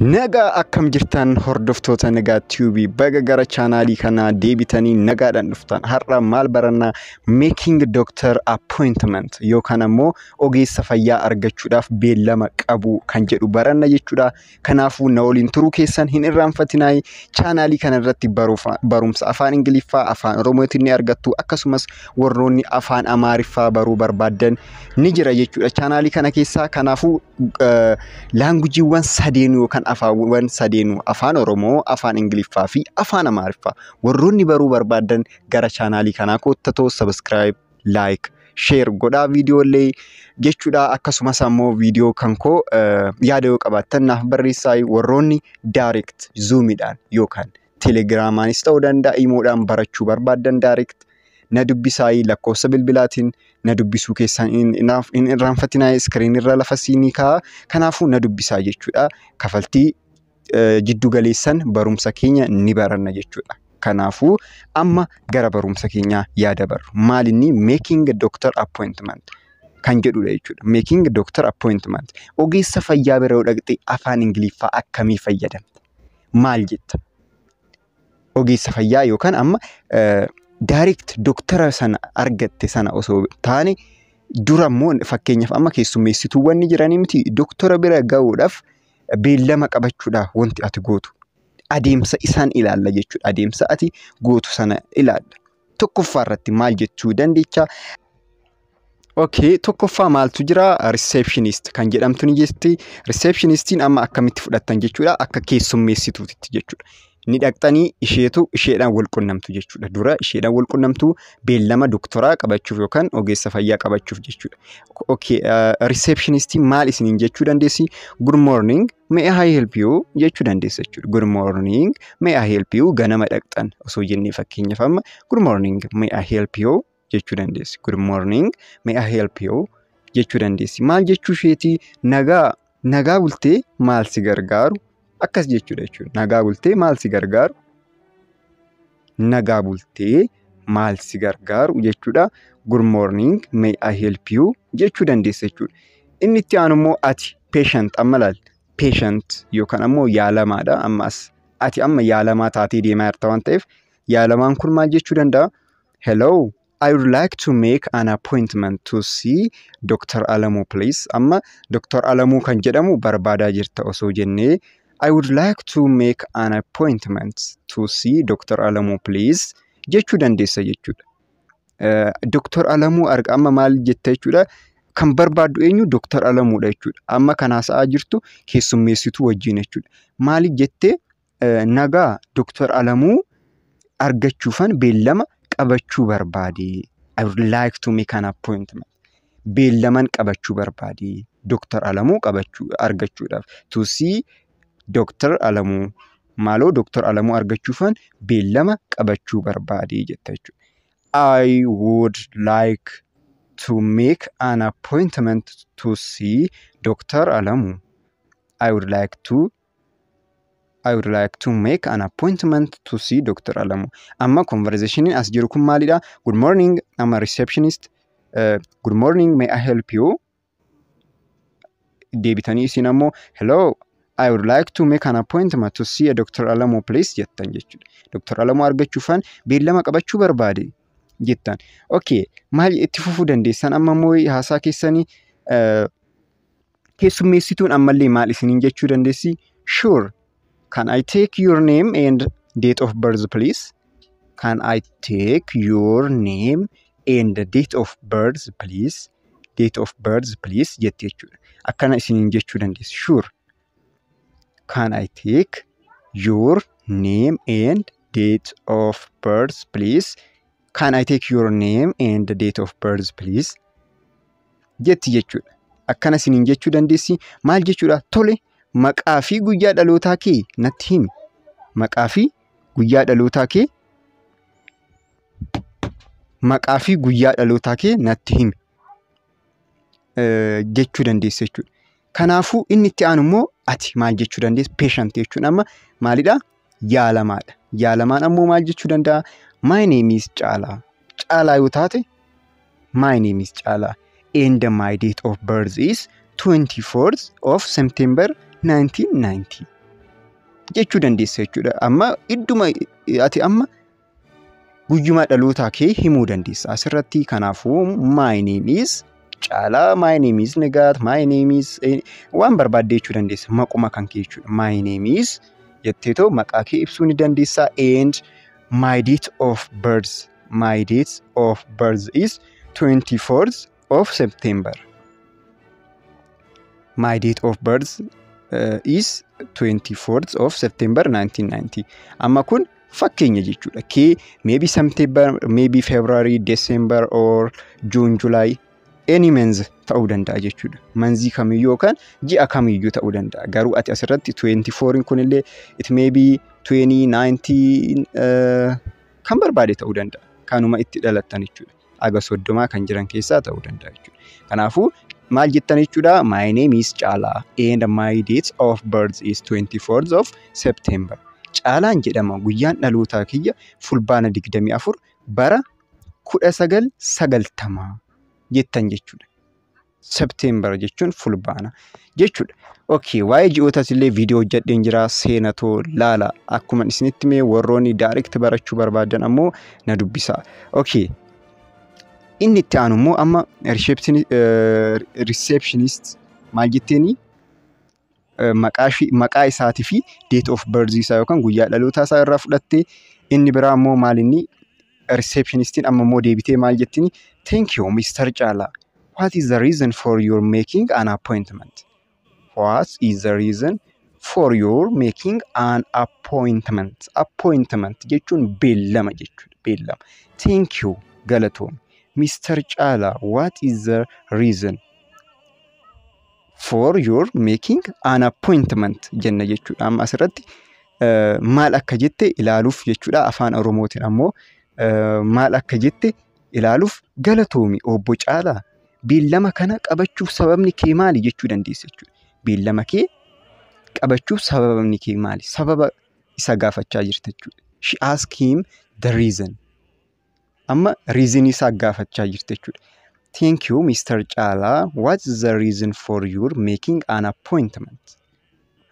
Nagaa akkam jirtan, hordoftoota Nagaa Tube? Baga gara chaanaalii kanaa deebitanii nagaadhaan dhuftan. Har'a maal barannaa? Making doctor appointment yookaan ammoo ogeessa fayyaa argachuudhaaf beellama qabu kan jedhu baranna jechuudha. Kanaafuu na waliin turuu keessan hin irraanfatinaa. Chaanaalii kana irratti barumsa afaan Ingiliffaa, afaan Oromootiin ni argattu, akkasumas warroonni afaan Amaariffaa baruu barbaaddan ni jira jechuudha chaanaalii kana keessaa. Kanaafuu languageiiwwan sadeenuu yookaan afaanwwan sadeenuu, afaan Oromoo, afaan Ingiliffaa fi afaan Amaariffaa, warroonni baruu barbaaddan gara chaanaalii kanaa kottatoo subscribe, like, share godhaa viidiyoolee jechuudha. Akkasumas ammoo viidiyoo kan koo yaada yoo qabaattan naaf barreessaa. Warroonni direct Zoomiidhaan yookaan Telegramaanis ta'uu danda'a, imoodhaan barachuu barbaaddan direct na dubbisaa, lakkoofsa bilbilaatiin na dubbisuu keessan hin irraanfatinaa. Screen irra lafa siinii kaa'a. Kanaafuu na dubbisaa jechuudha. Kafaltii jiddu galeessan barumsa keenya ni baranna jechuudha. Kanaafuu amma gara barumsa keenyaa yaada barru. Maal inni? Making doctor appointment kan jedhudha jechuudha. Making doctor appointment. Ogeessa fayyaa bira yoo dhaqxe afaan Ingiliffaa akkamii fayyadamta? Maal jetta? Ogeessa fayyaa yookaan amma direct doktara sana argatte sana osoo taane, dura immoo fakkeenyaaf amma keessummeessituuwwan ni jiranii miti, doktora bira gahuudhaaf beellama qabachuudhaaf wanti ati gootu adeemsa isaan ilaalla jechuudha. Adeemsa ati gootu sana ilaalla. Tokkoffaa irratti maal jechuu dandeecha? Okay, tokkoffaa maaltu jira? Receptionist kan jedhamtu ni jirti. Receptionistiin amma akkamitti fudhattan jechuudha? Akka keessummeessituutti jechuudha. Ni dhaqxanii isheetu isheedhaan wal qunnamtu jechuudha. Dura isheedhaan wal qunnamtu beellama doktoraa qabachuuf yookaan ogeessa fayyaa qabachuuf jechuudha. Okay, receptionistiin maal isiniin jechuu dandeessi? "Good morning, may I help you?" jechuu dandeessa jechuudha. "Good morning, may I help you?" Ganama dhaqxan osoo jennee, fakkeenyaaf amma "Good morning, may I help you?" jechuu dandeessi. "Good morning, may I help you?" jechuu dandeessi. Maal jechuu isheetii? Nagaa, nagaa bultee, maal si gargaaru? Akkas jechuudha jechuudha. Nagaa bultee, maal si gargaaru? Nagaa bultee, maal si gargaaru jechuudha. "Good morning, may I help you?" jechuu dandeessa jechuudha. Inni itti aanu immoo ati patient amma laal, patient yookaan ammoo yaalamaadha ammas. Ati amma yaalamaa taatee deemaa jirta waan ta'eef, yaalamaan kun maal jechuu danda'a? "Hello, I would like to make an appointment to see Dr. Alamuu, please." Amma Dr. Alamuu kan jedhamu barbaadaa jirta osoo jennee, "I would like to make an appointment to see Dr. Alamuu, please" jechuu dandeessa jechuudha. Dr. Alamuu amma maal jetta jechuudha? Kan barbaaddu eenyu? Dr. Alamuudha jechuudha. Amma kan haasa'aa jirtu keessummeessituu wajjin jechuudha. Maali jettee? Nagaa, Dr. Alamuu argachuufan beellama qabachuu barbaade. I would like to make an appointment. Beellaman qabachuu barbaade. Dr. Alamuu qabachuu argachuudhaaf. To see Dr. Alamuu. Maaloo Dr. Alamuu argachuufan beellama qabachuu barbaade jetta jechuudha. "I would like to make an appointment to see Dr. Alamuu. I would like to make an appointment to see Dr. Alamuu." Amma conversationiin as jiru kun maalidha? Good morning, I'm a receptionist. "Good morning, may I help you?" Deebitanii isin ammoo "Hello, I would like to make an appointment to see a Dr. Alamuu, please" jettan jechuudha. Dr. Alamuu argachuufan beellama qabachuu barbaade jettan. Okay, maal itti fufuu dandeessan amma immoo haasaa keessanii? Keessummeessituun ammallee maal isiniin jechuu dandeessi? "Sure, can I take your name and date of birth, please? Can I take your name and date of birth, please? Date of birth, please" jetti jechuudha. Akkana isiniin jechuu dandeessi. "Sure. Can I take your name and date of birth, please? Can I take your name and date of birth, please?" jetti jechuudha. Akkana isiniin jechuu dandeessi. Maal jechuudha? Tole, maqaa fi guyyaa dhalootaa kee natti himi. Maqaa fi guyyaa dhalootaa kee, maqaa fi guyyaa dhalootaa kee natti himi jechuu dandeessa jechuudha. Kanaafuu inni itti aanu immoo ati maal jechuu dandeessa? Patient jechuun amma maalidhaa? Yaalamaadha. Yaalamaan ammoo maal jechuu danda'a? "My name is Caalaa." Caalaa yoo taate, "My name is Caalaa and my date of birth is 24th of September 1990." Jechuu dandeessa jechuudha. Amma idduma ati amma guyyuma dhalootaa kee himuu dandeessa. Asirratti kanaafuu my name is Caalaa, my name is Nigaat, my name is waan barbaadde jechuu dandeessa. Maquma kan kee jechuudha. My name is jetteetoo maqaa kee ibsuu ni dandeessa. And my date of birth, my date of birth is 24th of September. My date of birth is 24th of September 1990. Amma kun fakkeenya jechuudha. Kee maybe September, maybe February, December or June, July, any month ta'uu danda'a jechuudha. Monthii kamiyyuu yookaan ji'a kamiyyuu ta'uu danda'a. Garuu ati asirratti 24 kunillee it may be 2019 kan barbaade ta'uu danda'a. Kanuma itti dhalattan jechuudha. Aga 30 kan jiran keessaa ta'uu danda'a jechuudha. Kanaafuu maal jettan jechuudha? My name is Caalaa and my date of birth is 24th of September. Caalaan jedhama, guyyaan dhalootaa kiyya Fulbaana 24 bara 1990 jettan jechuudha. September jechuun Fulbaana jechuudha. Okay, waa'ee ji'ootas illee viidiyoo hojjedheen jira, seenatoo laala. Akkuma isinitti mee warroonni direct barachuu barbaadan ammoo na dubbisa. Okay. Inni itti aanu immoo amma receptionist maal jetteeni, maqaa isaatii fi date of birth isaa yookaan guyyaa dhalootaa isaa irraa fudhattee, inni biraa immoo maal, inni receptionistiin amma immoo deebitee maal jettiini? "Thank you, Mr. Caalaa. What is the reason for your making an appointment? What is the reason for your making an appointment?" Appointment jechuun beellama jechuudha. Beellama. Thank you, galatoom. Mr. Caalaa, what is the reason for your making an appointment jenna jechuudha. Amma asirratti maal akka jette ilaaluuf jechuudha. Afaan Oromootiin ammoo maal akka jette ilaaluuf, galatoomi obbo Caalaa. Beellama kana qabachuuf sababni kee maali jechuu dandeessa jechuudha. Beellama kee qabachuuf sababni kee maali? Sababa isa gaafachaa jirta jechuudha. She ask him the reason. Amma reason isaa gaafachaa jirta jechuudha. Thank you, Mr. Caalaa. What is the reason for your making an appointment?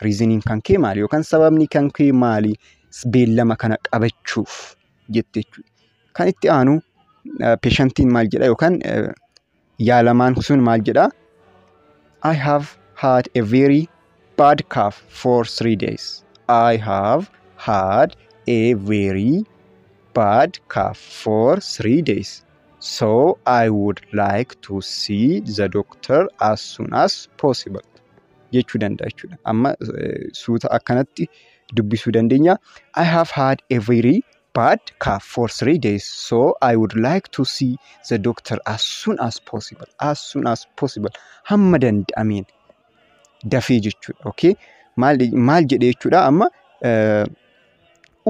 Reasoniin kan kee maali yookaan sababni kan kee maali beellama kana qabachuuf jette jechuudha. Kan itti aanu patientiin maal jedha yookaan yaalamaan sun maal jedha? I have had a very bad cough for 3 days. I have had a very bad cough for 3 days. So I would like to see the doctor as soon as possible. Jechuu danda'a jechuudha. Amma suuta akkanatti dubbisuu dandeenya. I have had a very bad cough for 3 days, so I would like to see the doctor as soon as possible. As soon as possible. Hamma danda'ameen dafee jechuudha. Okay? Maal jedhee jechuudha, amma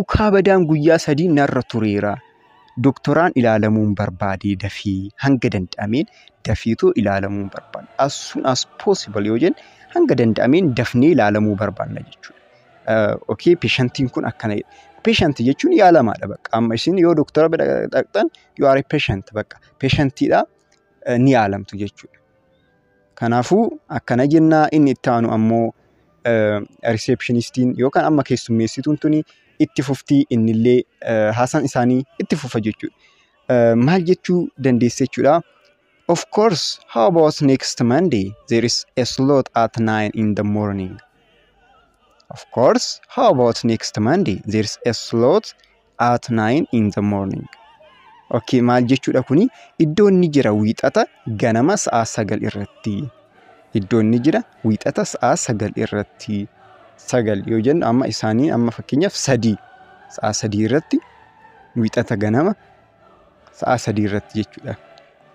ukaa badaan guyyaa 3 narra tureera. Doktoraan ilaalamuun barbaade, dafii hanga danda'ameen dafiitoo ilaalamuun barbaada. As soon as possible yoo jenne hanga danda'ameen dafnee ilaalamuu barbaanna jechuudha. Okay, patientiin kun akkana jedha. Patient jechuun yaalamaadha bakka. Amma isin yoo doktora bira dhaqxan, you are a patient bakka. Patientiidha, ni yaalamtu jechuudha. Kanaafuu akkana jennaa. Inni itti aanu ammoo receptionistiin yookaan amma keessummeessituun tuni itti fuftii, innillee haasaan isaanii itti fufa jechuudha. Maal jechuu dandeessa jechuudha? Of course, how about next Monday? There is a slot at 9 in the morning. Of course, how about next Monday? There is a slot at 9 in the morning. Okay, maal jechuudha kuni? Iddoon ni jira Wiixata ganama sa'a 9 irratti. Iddoon ni jira Wiixata sa'a 9 irratti. 9 yoo jennu amma isaanii amma fakkeenyaaf 3, sa'a 3 irratti, Wiixata ganama sa'a 3 irratti jechuudha.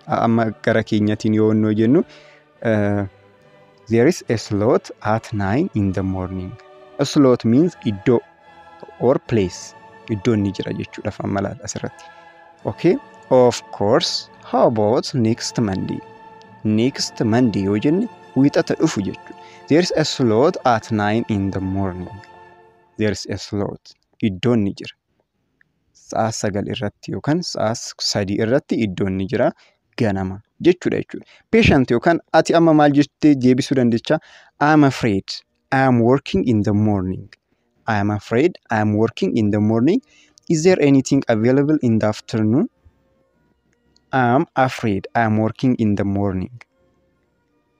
Amma gara keenyatiin yoo jennu, there is a slot at 9 in the morning. A slot means iddoo or place. Iddoon ni jira jechuudha amma laala asirratti. Okay, of course, how about next Monday? Next Monday yoo jenne Wiixata dhufu jechuudha. There is a slot at 9 in the morning. There is a slot. Iddoon ni jira. Sa'a 9 irratti yookaan sa'a 3 irratti iddoon ni jira ganama jechuudha jechuudha. Patient yookaan ati amma maal jettee deebisuu dandeecha? I'm afraid I am working in the morning. I am afraid I am working in the morning. Is there anything available in the afternoon? I am afraid I am working in the morning.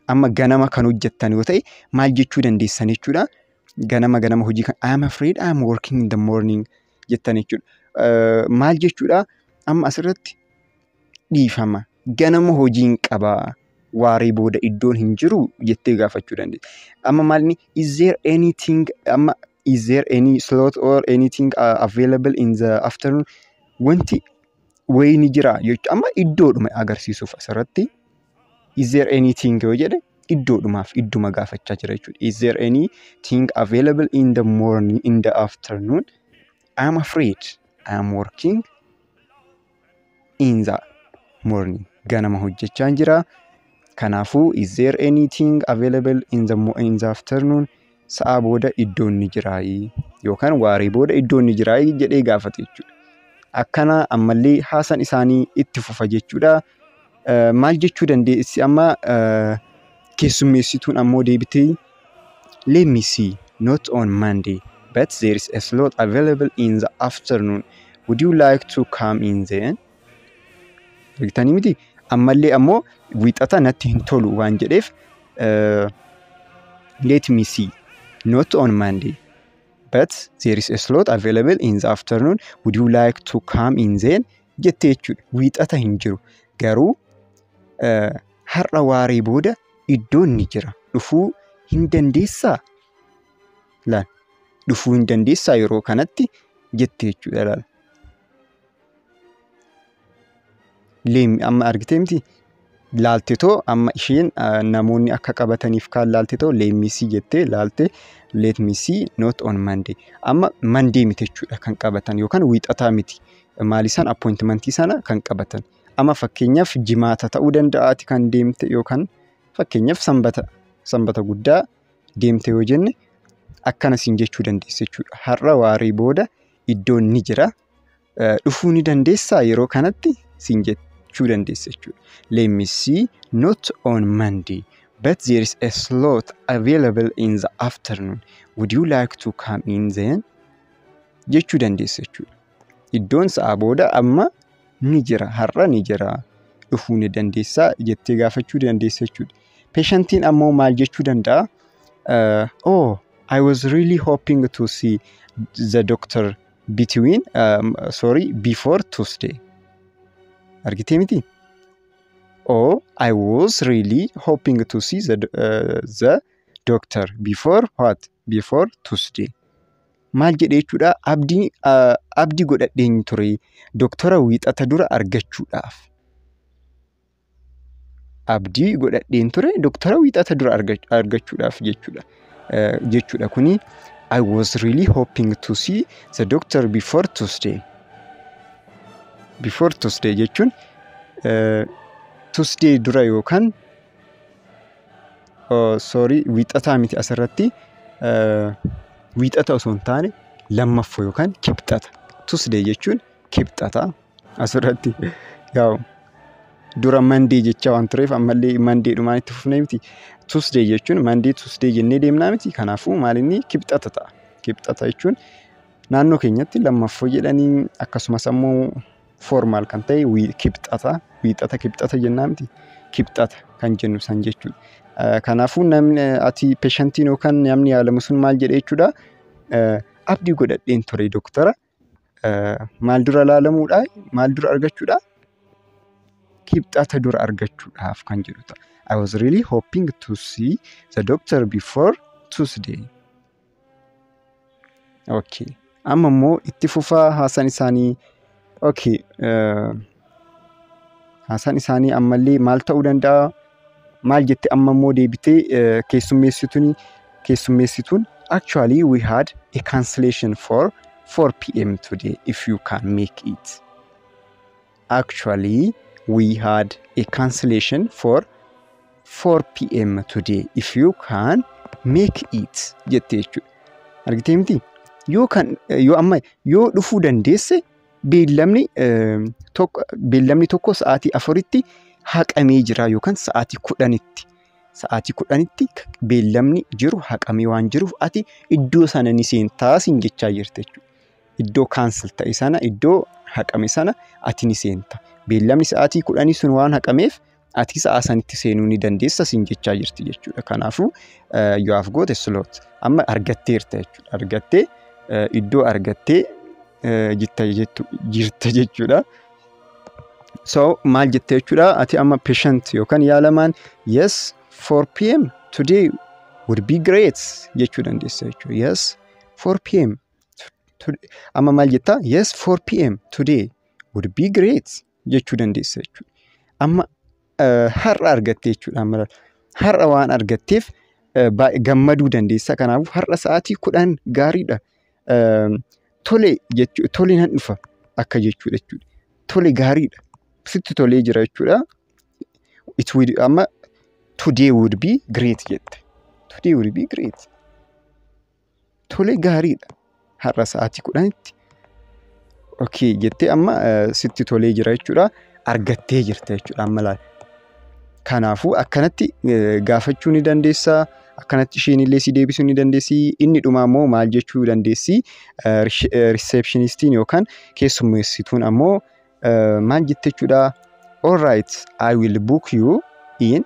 Amma ganama kan hojjettan yoo ta'e maal jechuu dandeessan jechuudha. Ganama ganama hojii kan I am afraid I am working in the morning jettan jechuudha. Maal jechuudha? Amma asirratti dhiifama. Ganama hojiin qabaa. Waaree booda iddoon hin jiru jettee gaafachuu dandeessa. Amma maal inni is there anything, amma is there any slot or anything available in the afternoon, wanti wayii ni jira jechuudha. Amma iddoodhuma agarsiisuuf asirratti is there anything yoo jedhe iddoodhumaaf idduma gaafachaa jira jechuudha. Is there anything available in the morning, in the afternoon? I am afraid I am working in the morning. Ganama hojjechaa jira. Kanaafuu is there anything available in the afternoon? Sa'a booda iddoon ni jiraayii yookaan waaree booda iddoon ni jiraayii jedhee gaafate jechuudha. Akkana ammallee haasaan isaanii itti fufa jechuudha. Maal jechuu dandeessi amma keessummeessituun ammoo deebitee, "Let me see, not on Monday, but there is a slot available in the afternoon. Would you like to come in then?" Argitanii miti? Ammallee ammoo wiixata natti hin tolu waan jedheef, "Let me see, not on Monday, but there is a slot available in the afternoon. Would you like to come in then?" jettee jechuudha. Wiixata hin jiru garuu har'a waaree booda iddoon ni jira. Dhufuu hin dandeessaa? Laal, dhufuu hin dandeessaa yeroo kanatti jette jechuudha laal. Leemmi amma argitee miti? Laaltetoo amma isheen namoonni akka qabataniif kaan laaltetoo let me see jettee laalte, "Let me see, not on Monday." Amma Monday miti jechuudha kan qabatan yookaan wiixataa miti. Maal isaan appointmentii sana kan qabatan. Amma fakkeenyaaf jimaata ta'uu danda'aati kan deemte yookaan fakkeenyaaf sanbata guddaa deemte yoo jenne akkana siin jechuu dandeessa jechuudha. Har'a waaree booda iddoon ni jira. Dhufuu ni dandeessaa yeroo kanatti siin jechuu dandeessa jechuudha. "Let me see, not on Monday, but there is a slot available in the afternoon. Would you like to come in then?" jechuu dandeessa jechuudha. Iddoon sa'a booda amma ni jira, har'a ni jira, dhufuu ni dandeessaa jettee gaafachuu dandeessa jechuudha. Patientiin ammoo maal jechuu danda'a? "Oh, I was really hoping to see the doctor between sorry, before Tuesday." Argitee miti? "Oh, I was really hoping to see the doctor before what? Before Tuesday." Maal jedhee jechuudha? Abdii godhadheen ture doktora wiixata dura argachuudhaaf. Abdii godhadheen ture doktora wiixata dura argachuudhaaf jechuudha. Jechuudha kuni "I was really hoping to see the doctor before Tuesday." Before Tuesday jechuun Tuesday dura yookaan, sorry, wiixataa miti, asirratti wiixata osoo hin taane lammaffoo yookaan kibxata. Tuesday jechuun kibxata asirratti yaa'u dura Monday jechaa waan tureef ammallee Monday dhumaan itti fufnee miti. Tuesday jechuun Monday, Tuesday jennee deemnaa miti. Kanaafuu maal inni kibxata ta'a. Kibxata jechuun naannoo keenyatti lammaffoo jedhanii akkasumas ammoo formal kan ta'e kibxata, wiixata, kibxata jennaa miti. Kibxata kan jennu san jechuudha. Kanaafuu namni ati patientiin yookaan namni yaalamu sun maal jedhee jechuudha? Abdii godhadheen ture doktara maal dura ilaalamuudha? Maal dura argachuudha? Kibxata dura argachuudhaaf kan jedhu ta'a. "I was really hoping to see the doctor before Tuesday." Okay. Amma immoo itti fufaa haasaan isaanii. Okay. Haasaan isaanii ammallee maal ta'uu danda'a? Maal jette amma immoo deebitee keessummeessituun? "Actually, we had a cancellation for 4 p.m. today, if you can make it." "Actually, we had a cancellation for 4 p.m. today, if you can make it" jette jechuudha. Argitee miti? Yoo kan yoo amma yoo dhufuu dandeesse beellamni tokko sa'aatii 4tti haqamee jira yookaan sa'aatii 10tti. Sa'aatii 10tti beellamni jiru haqamee waan jiruuf ati iddoo sana ni seentaa siin jechaa jirti jechuudha. Iddoo cancel ta'e sana, iddoo haqame sana ati ni seenta. Beellamni sa'aatii 10 sun waan haqameef ati sa'a sanitti seenuu ni dandeessa siin jechaa jirti jechuudha. Kanaafuu you have got a slot. Amma argatteerta jechuudha. Argattee iddoo argattee jirta jechuudha. So maal jette jechuudha? Ati amma patient yookaan yaalamaan "Yes, 4 p.m. today would be great" jechuu dandeessa jechuudha. Yes, 4 p.m. Amma maal jettaa? "Yes, 4 p.m. today would be great" jechuu dandeessa jechuudha. Amma har'a argatte jechuudha. Amma har'a waan argatteef gammaduu dandeessa. Kanaafuu har'a sa'aatii 10 gaariidha. Tole jechuu, tole nan dhufa akka jechuudha jechuudha. Tole, gaariidha. Sitti tolee jira jechuudha. It will, amma "today would be great" jette. "Today would be great." Tole, gaariidha. Har'a sa'aatii 10tti. Okay jettee amma sitti tolee jira jechuudha. Argattee jirta jechuudha amma laal. Kanaafuu akkanatti gaafachuu ni dandeessaa. Akkanatti isheen illee si deebisuu ni dandeessi. Inni dhumaa immoo maal jechuu dandeessi? Receptionistiin yookaan keessummeessituun ammoo maal jette jechuudha? "All right, I will book you in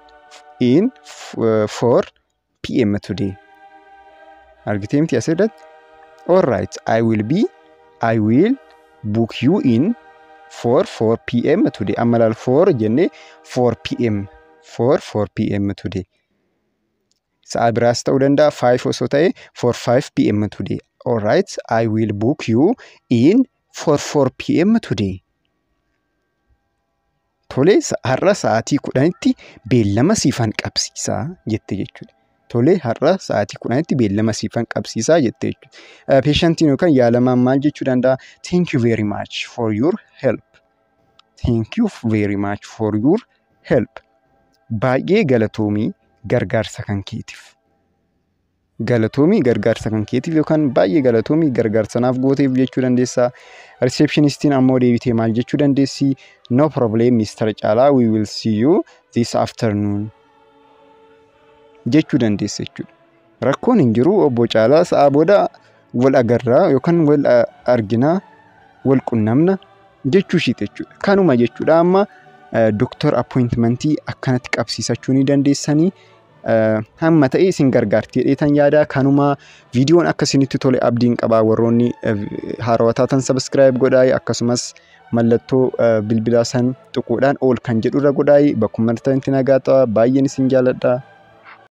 4 p.m. today." Argitee miti asirratti? "All right, I will book you in for 4 p.m. today." Amma laal, 4 jennee 4 p.m. for 4 p.m. today. Sa'a biraas ta'uu danda'a, 5 osoo ta'e "for 5 p.m. today. All right, I will book you in for 4 p.m. today." Tole, har'a sa'aatii 10tti beellama siifan qabsiisaa jette jechuudha. Tole, har'a sa'aatii 10tti beellama siifan qabsiisaa jette jechuudha. Patientiin yookaan yaalamaan maal jechuu danda'a? "Thank you very much for your help. Thank you very much for your help." Baay'ee galatoomii gargaarsa kan keetiif. Galatoomii gargaarsa kan keetiif yookaan baay'ee galatoomii gargaarsa naaf gooteef jechuu dandeessaa. Receptionistiin ammoo deebitee maal jechuu dandeessi? "No problem, Mr. Caalaa, we will see you this afternoon" jechuu dandeessa jechuudha. Rakkoon hin jiru, obbo Caalaa, sa'a booda wal agarraa yookaan wal arginaa, wal qunnamna jechuu ishiiti jechuudha. Kanuma jechuudha. Amma doctor appointmentii akkanatti qabsiisachuu ni dandeessanii. Hamma ta'e isin gargaarti jedheetan yaada. Kanuma, viidiyoon akka isinitti tole abdiin qabaa. Warroonni haarawaa taatan subscribe godhaa, akkasumas mallattoo bilbilaa san tuquudhaan all kan jedhurra godhaa. Bakkuma martanitti nagaa ta'a. Baay'een isin jaaladha.